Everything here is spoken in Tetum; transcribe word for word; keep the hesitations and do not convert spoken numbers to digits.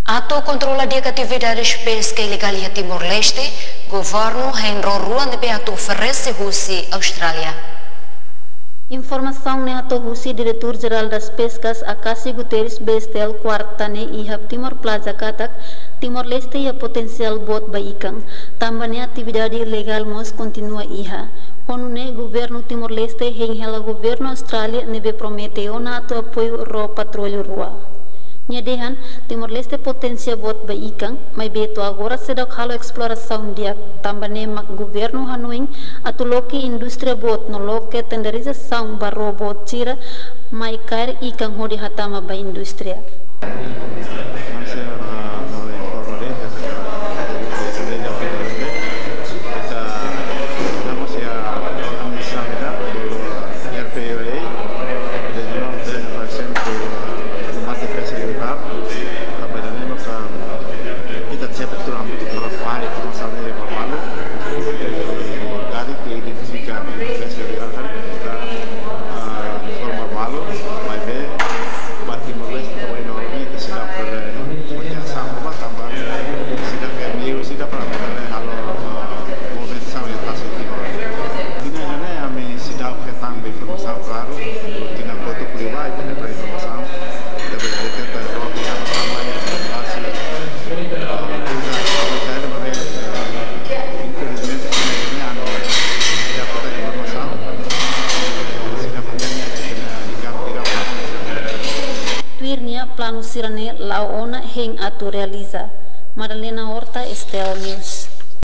Atu kontrola di'ak atividades peska ilegál iha Timor-Leste, governu hein ró rua ne'ebé atu oferese husi Austrália. Informasaun ne'e hato'o husi Diretór Jerál das Peskas, Acácio Guterres, B S T L, kuarta ne'e iha Timor Plaza katak, Timor-Leste iha potensiál boot ba ikan, tanba ne'e atividade ilegál mós kontinua iha. Ho nune'e governu Timor-Leste hein hela governu Austrália ne'ebé promete ona atu apoiu ró patrullu rua. Nia dehan, Timor-Leste potensiál boot ba ikan, maibé to'o agora seidauk halo esplorasaun di'ak, tanba ne'e mak governu hanoin atu loke indústria boot no loke tenderizasaun ba ró boot sira mai kaer ikan hodi hatama ba indústria. Mas, eh, no informa de, ita, estamos ya organizando, R P O A, de nós, de nós, sempre, mate peça de carro, trabalhando com, kita siapa tu rambut, kalau fly, kalau sampai, kalau malu, dari ke identifikasi, peça de carro, kita, ah, informa malu, maibé, ba Timor-Leste, ita bá iha ne'e, ita seidauk bele, ita sama ba tanba, seidauk ke amigu, seidauk para bele halo, ah, movimentasaun iha tasi Timor. Ida-ne'e ami seidauk hetan informasaun klaru, ita-nia kotuk pribadi, ita hetan informasaun, ita bele deteta ró, ita sama, ita base, ah, ita, ita, ita, ita, infelizmente, ita-nia, ita-nia informasaun, seidauk hetan informasaun. Tuir nia, planu sira-ne'e la'o ona hein atu realiza. Madalena Horta, S T L News.